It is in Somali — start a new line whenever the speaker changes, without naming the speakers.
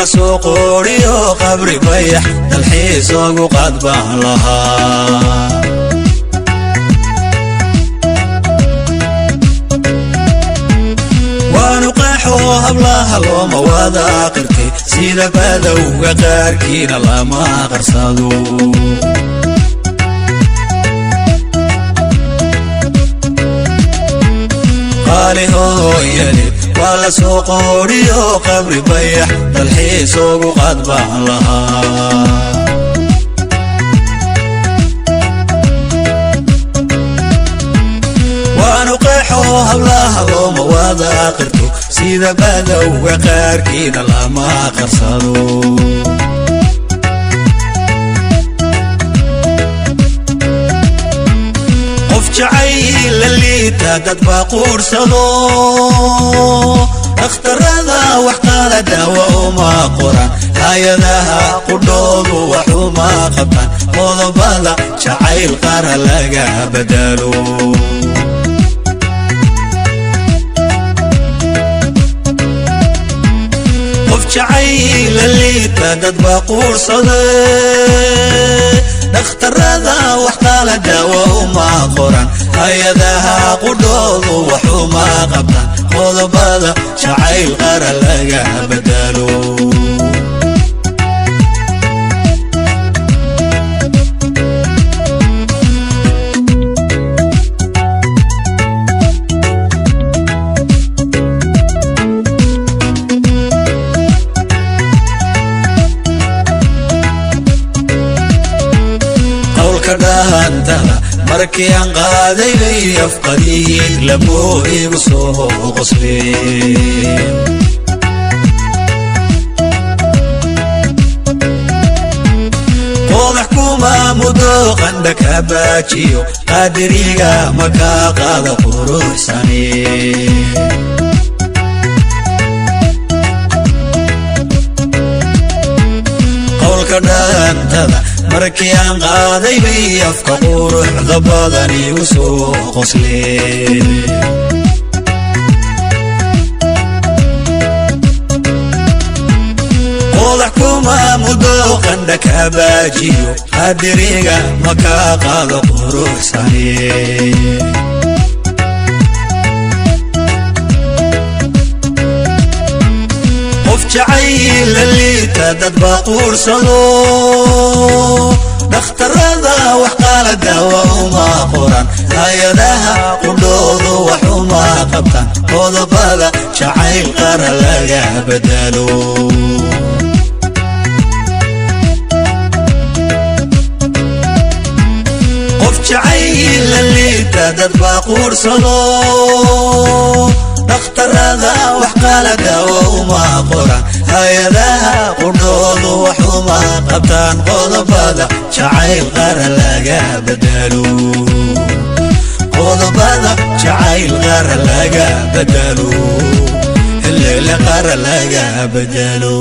la soo qooriyo qabri bayax dalxiis ugu qaad baan lahaa. Waanu qeexoo hablaha looma wada qirtay, sida badowga qaarkiina lama qarsado. Qaali hooyadeed waa la soo qooriyo qabri bayax dalxiis ugu qaad baan lahaa. Waanu qeexoo hablaha looma wada qirto, sida badowga qaarkiina lama qarsado. Qof jacayl la liita dad baa quursado, dhakhtarada wax qaala daawa uma qoran, hay-adaha qudhoodu wax uma qabtaan, qodobada jacayl qara laga badalo. Qof jacayl la liita dad baa quursade, dhakhtarada wax qaala daawa uma qoran, hay-adaha qudhoodu wax uma qabtaan, qodobada jacayl qara laga badalo. Qowlka dhahantada markii aan qaaday bay afqadiid lamoo igu soo qosleen. Qodax kuma muddo qandha ka baajiyo, qaadiriga ma kaa qaada quruxsane. Qowlka dhaantada markii aan qaaday bay afka quruxda badan igu soo qosleen. Qodax kuma muddo qandha ka baajiyo, qadiriga ma kaa qaado quruxsane. Qof jacayl la liita dad baa quursado, dhakhtarada wax qaala daawa uma qoran, hay-adaha qudhoodu wax uma qabtaan, qodobada jacayl qara laga badalo. Qof jacayl la liita dad baa quursado, dhakhtarada wax qaala daawa uma qoran, hay-adaha qudhoodu wax uma qabtaan, qodobada jacayl qara laga badalo. Qodobada jacayl qara laga badalo, helele qara laga badalo.